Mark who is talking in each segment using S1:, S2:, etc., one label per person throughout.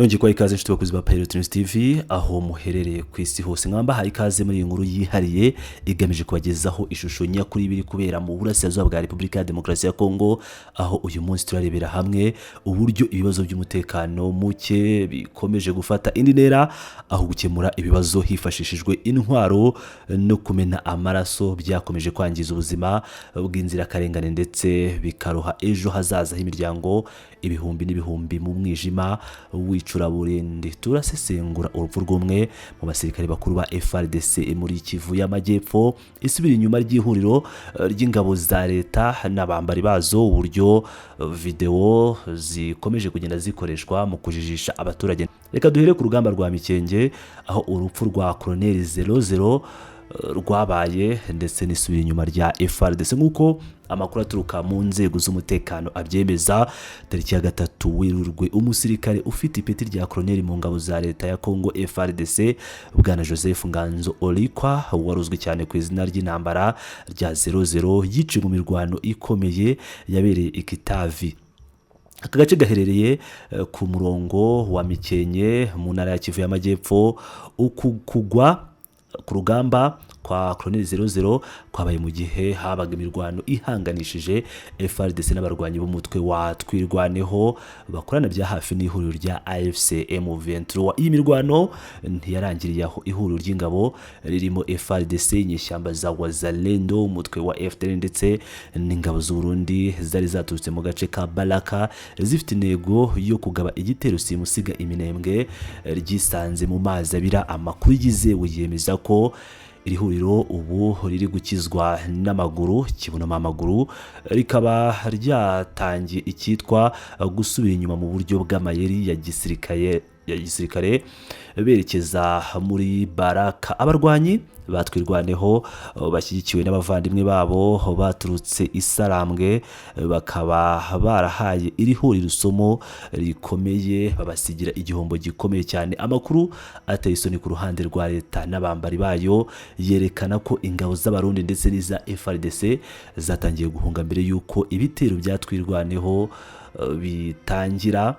S1: Nongeye kubaha ikaze, inshuti bakuzi ba Pilot News TV, aho muherereye ku isi hose. Mwambahaye ikaze muri iyi nkuru yihariye igamije kubagezaho ishusho nyakuri y'ibiri kubera mu burasirazuba bwa Repubulika ya Demokarasi ya Kongo, aho uyu munsi turarebera hamwe uburyo ibibazo by'umutekano muke bikomeje gufata indi ntera, aho gukemura ibibazo hifashishijwe intwaro no kumena amaraso byakomeje kwangiza ubuzima bw'inzirakarengane, ndetse bikaroha ejo hazaza h'imiryango ibihumbi n'ibihumbi mu mwijima w'icuraburindi. Turasesengura urupfu rw'umwe mu basirikare bakuru ba FARDC muri Kivu y'Amajyepfo, isubira inyuma ry'ihuriro ry'ingabo za leta n'abambari bazo, uburyo videwo zikomeje kugenda zikoreshwa mu kujijisha abaturage. Reka duhere ku rugamba rwa Mikenge, aho urupfu rwa Koloneli 00 rwabaye, ndetse n'isubira inyuma rya FARDC nk'uko amakuru aturuka mu nzego z'umutekano abyemeza. Tariki ya 3 Werurwe, umusirikare ufite ipeti rya koloneli mu ngabo za leta ya Congo FARDC, bwana Joseph Nganzo Olikwa, wari uzwi cyane ku izina ry'intambara rya 00, yiciwe mu mirwano ikomeye yabereye i Kitavi. Aka gace gaherereye ku murongo wa Mikenke mu ntara ya Kivu y'Amajyepfo. Uku kugwa ku rugamba kwa Colonel 00 kwabaye mu gihe habaga imirwano ihanganishije FARDC n'abarwanyi b'umutwe wa Twirwaneho bakorana bya hafi n'ihuriro rya AFC M23. Iyi mirwano ntiyarangiriye aho. Ihuriro ry'ingabo ririmo FARDC, inyeshyamba za Wazalendo, umutwe wa FDLR ndetse n'ingabo z'u Burundi zari zaturutse mu gace ka Baraka zifite intego yo kugaba igitero simusiga iminembwe, ryisanze mu mazi abira. Amakuru yizewe yemeza ko iri huriro ubu riri gukizwa n'amaguru, kibonamo amaguru, rikaba ryatangiye icyitwa gusubira inyuma mu buryo bw'amayeri ya gisirikare berekeza muri Baraka. Abarwanyi batwirwaneho bashyigikiwe n'abavandimwe babo baturutse Isarambwe bakaba barahaye iri huriro isomo rikomeye, babasigira igihombo gikomeye cyane. Amakuru ateye isoni ku ruhande rwa leta n'abambari bayo yerekana ko ingabo z'Abarundi ndetse n'iza FARDC zatangiye guhunga mbere y'uko ibitero bya Twirwaneho bitangira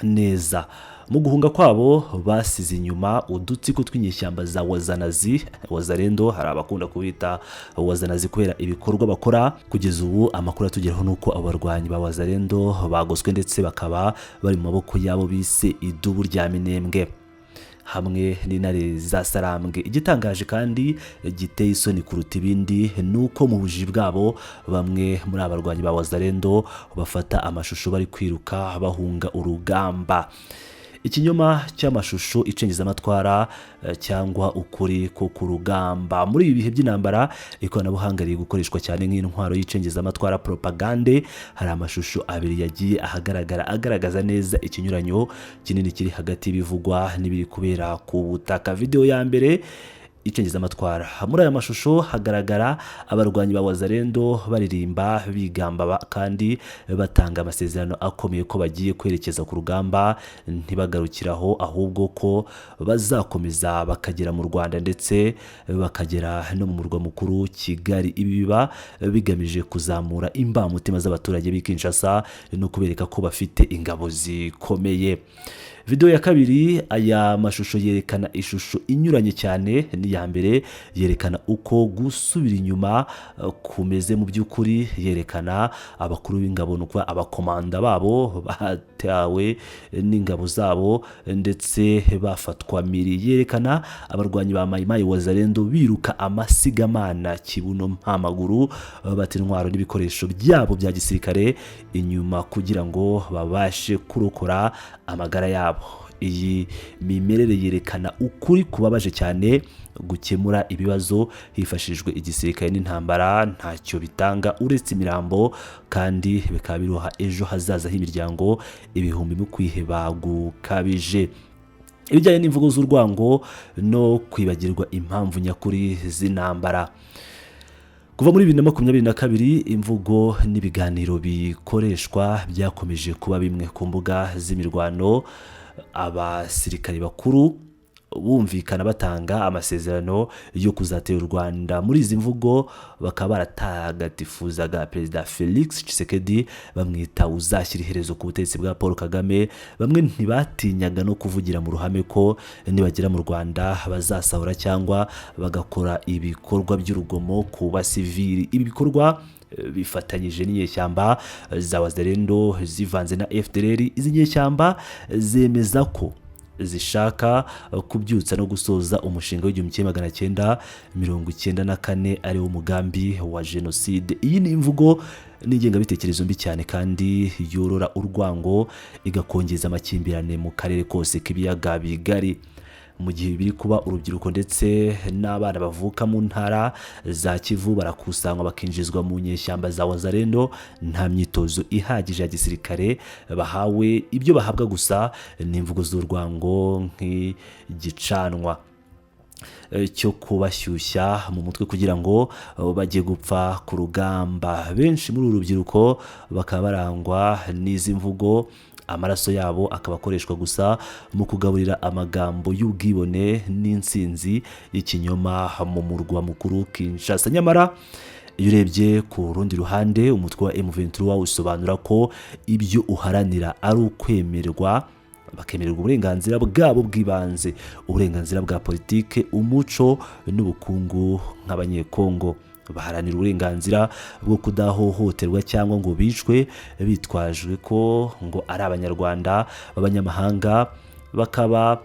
S1: neza. Mu guhunga kwabo basize inyuma udutsiko tw'inyeshyamba za Wazanazi, Wazalendo, hari abakunda kubita Wazanazi kubera ibikorwa bakora. Kugeza ubu amakuru atugeraho nuko abo barwanyi ba Wazalendo bagoswe, ndetse bakaba bari mu maboko y'abo bise Idubu rya Minembwe hamwe n'Intare za Sarambwe. Igitangaje kandi giteye isoni kuruta ibindi ni uko mu bujiji bwabo bamwe muri aba barwanyi ba Wazalendo bafata amashusho bari kwiruka bahunga urugamba. Ikinyoma cy'amashusho icengezamatwara cyangwa ukuri ko ku rugamba? Muri ibi bihe by'intambara, ikoranabuhanga riri gukoreshwa cyane nk'intwaro y'icengezamatwara, propagande. Hari amashusho abiri yagiye ahagaragara agaragaza neza ikinyuranyo kinini kiri hagati y'ibivugwa n'ibiri kubera ku butaka. Video ya mbere, icengezamatwara. Muri aya mashusho hagaragara abarwanyi ba Wazalendo baririmba, bigamba kandi batanga amasezerano akomeye ko bagiye kwerekeza ku rugamba, ntibagarukiraho, ahubwo ko bazakomeza bakagera mu Rwanda, ndetse bakagera no mu murwa mukuru Kigali. Ibi biba bigamije kuzamura imbamutima z'abaturage b'i Kinshasa no kubereka ko bafite ingabo zikomeye. Video ya kabiri, aya mashusho yerekana ishusho inyuranye cyane n'iya mbere. Yerekana uko gusubira inyuma kumeze mu by'ukuri. Yerekana abakuru b'ingabo, ni ukuvuga abakomanda babo, batawe n'ingabo zabo ndetse bafatwa miri. Yerekana abarwanyi ba Mayimayi Wazalendo biruka amasigamana, kibuno mpamaguru, bata intwaro n'ibikoresho byabo bya gisirikare inyuma kugira ngo babashe kurokora amagara yabo. Iyi mimerere yerekana ukuri kubabaje cyane: gukemura ibibazo hifashishijwe igisirikare n'intambara ntacyo bitanga uretse imirambo, kandi bikaba biroha ejo hazaza h'imiryango ibihumbi mu kwiheba gukabije. Ibijyanye n'imvugo z'urwango no kwibagirwa impamvu nyakuri z'intambara. Kuva muri 2022, imvugo n'ibiganiro bikoreshwa byakomeje kuba bimwe ku mbuga z'imirwano. Abasirikari bakuru Bumvikana batanga amasezerano yo kuzatera u Rwanda. Muri izi mvugo bakaba baratagatifuzaga Perezida Felix Tshisekedi, bamwita uzashyira iherezo ku butegetsi bwa Paul Kagame. Bamwe ntibatinyaga no kuvugira mu ruhame ko nibagera mu Rwanda bazasahura cyangwa bagakora ibikorwa by'urugomo ku basivili. Ibi bikorwa bifatanyije n'inyeshyamba za Wazalendo zivanze na FDLR. Izi nyeshyamba zemeza ko zishaka kubyutsa no gusoza umushinga w'1994, ari wo mugambi wa jenoside. Iyi ni imvugo n'ingengabitekerezo mbi cyane kandi yorora urwango, igakongeza amakimbirane mu karere kose k'ibiyaga bigari. Mu gihe biri kuba, urubyiruko ndetse n'abana bavuka mu ntara za Kivu barakusanywa bakinjizwa mu nyeshyamba za Wazalendo, nta myitozo ihagije ya gisirikare bahawe. Ibyo bahabwa gusa ni imvugo z'urwango nk'igicanwa cyo kubashyushya mu mutwe kugira ngo bajye gupfa ku rugamba. Benshi muri uru rubyiruko bakaba barangwa n'izi mvugo, amaraso yabo akaba akoreshwa gusa mu kugaburira amagambo y'ubwibone n'insinzi y'ikinyoma mu murwa mukuru Kinshasa. Nyamara iyo urebye ku rundi ruhande, umutwe wa M23 usobanura ko ibyo uharanira ari ukwemerwa, bakemererwa uburenganzira bwabo bw'ibanze, uburenganzira bwa politike, umuco n'ubukungu nk'Abanyekongo. Baharanira uburenganzira bwo kudahohoterwa cyangwa ngo bicwe bitwajwe ko ngo ari Abanyarwanda b'abanyamahanga. Bakaba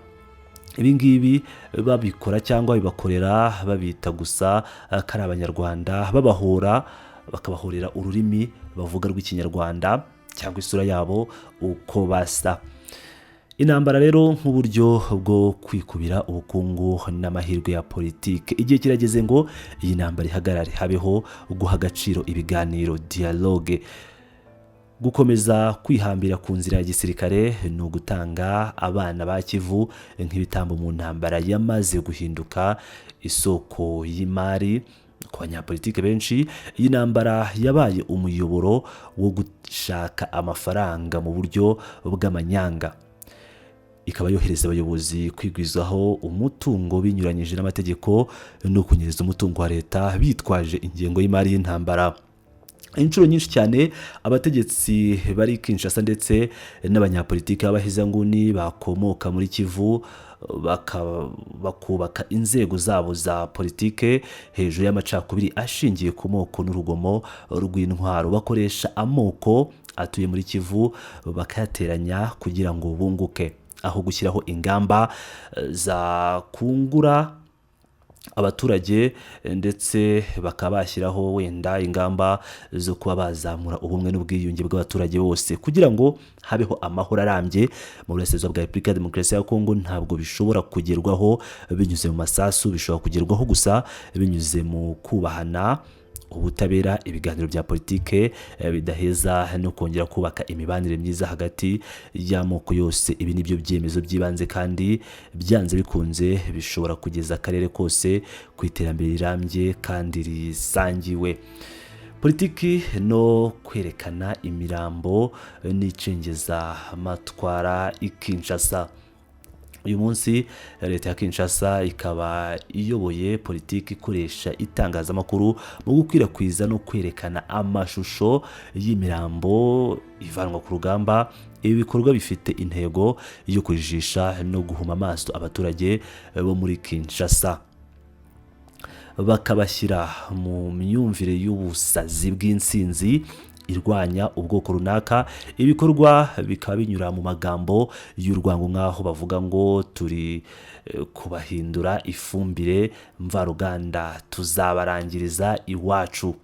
S1: ibingibi babikora cyangwa bibakorera babita gusa ko ari Abanyarwanda, babahora, bakabahorera ururimi bavuga rw'Ikinyarwanda cyangwa isura yabo uko basa. Intambara rero nk'uburyo bwo kwikubira ubukungu n'amahirwe ya politike. Igihe kirageze ngo iyi ntambara ihagarare, habeho guha agaciro ibiganiro, dialogue. Gukomeza kwihambira ku nzira ya gisirikare ni ugutanga abana ba Kivu nk'ibitambo mu ntambara yamaze guhinduka isoko y'imari ku banyapolitike benshi. Iyi ntambara yabaye umuyoboro wo gushaka amafaranga mu buryo bw'amanyanga, ikaba yohereza abayobozi kwigwizaho umutungo binyuranyije n'amategeko no kunyereza umutungo wa leta bitwaje ingengo y'imari y'intambara. Inshuro nyinshi cyane abategetsi bari Kinshasa ndetse n'abanyapolitiki b'abahezanguni bakomoka muri Kivu bakubaka inzego zabo za politike hejuru y'amacakubiri ashingiye ku moko n'urugomo rw'intwaro. Bakoresha amoko atuye muri Kivu bakayateranya kugira ngo bunguke, aho gushyiraho ingamba zakungura abaturage, ndetse bakaba bashyiraho wenda ingamba zo kuba bazamura ubumwe n'ubwiyunge bw'abaturage bose kugira ngo habeho amahoro arambye mu burasirazuba bwa Repubulika ya Demokarasi ya Kongo. Ntabwo bishobora kugerwaho binyuze mu masasu, bishobora kugerwaho gusa binyuze mu kubahana, ubutabera, ibiganiro bya politike bidaheza no kongera kubaka imibanire myiza hagati y'amoko yose. Ibi ni byo byemezo by'ibanze kandi byanze bikunze bishobora kugeza akarere kose ku iterambere rirambye kandi risangiwe. Politiki no kwerekana imirambo n'icengezamatwara i Kinshasa. Uyu munsi leta ya Kinshasa ikaba iyoboye politiki ikoresha itangazamakuru mu gukwirakwiza no kwerekana amashusho y'imirambo ivanwa ku rugamba. Ibi bikorwa bifite intego yo kujijisha no guhuma amaso abaturage bo muri Kinshasa, bakabashyira mu myumvire y'ubusazi bw'insinzi irwanya ubwoko runaka. Ibikorwa bikaba binyura mu magambo y'urwango, nk'aho bavuga ngo turi kubahindura ifumbire mvaruganda, tuzabarangiriza iwacu.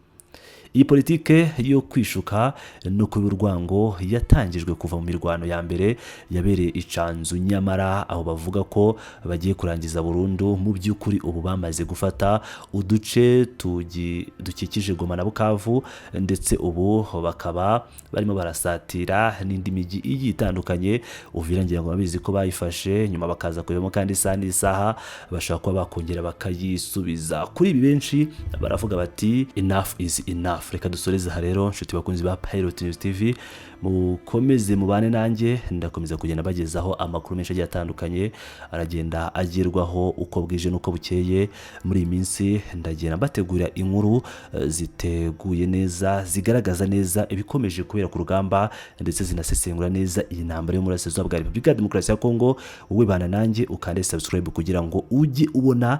S1: Iyi politike yo kwishuka no kuba urwango yatangijwe kuva mu mirwano ya mbere yabereye icanzu. Nyamara aho bavuga ko bagiye kurangiza burundu, mu by'ukuri ubu bamaze gufata uduce dukikije Goma na Bukavu, ndetse ubu bakaba barimo barasatira n'indi mijyi igiye itandukanye. Uvira ngira ngo babizi ko bayifashe, nyuma bakaza kuyivamo, kandi isaha n'isaha bashobora kuba bakongera bakayisubiza. Kuri ibi benshi baravuga bati: "Enough is enough." Reka dusoreze aha rero, nshuti bakunzi ba Pilot News TV, mukomeze mubane nanjye. Ndakomeza kugenda bagezaho amakuru menshi agiye atandukanye, aragenda agerwaho uko bwije n'uko bukeye. Muri iyi minsi ndagenda mbategurira inkuru ziteguye neza, zigaragaza neza ibikomeje kubera ku rugamba, ndetse zinasesengura neza iyi ntambara yo muri Burasirazuba bwa Repubulika ya Demokarasi ya Kongo. Wowe bana nanjye, ukande subscribe kugira ngo ujye ubona.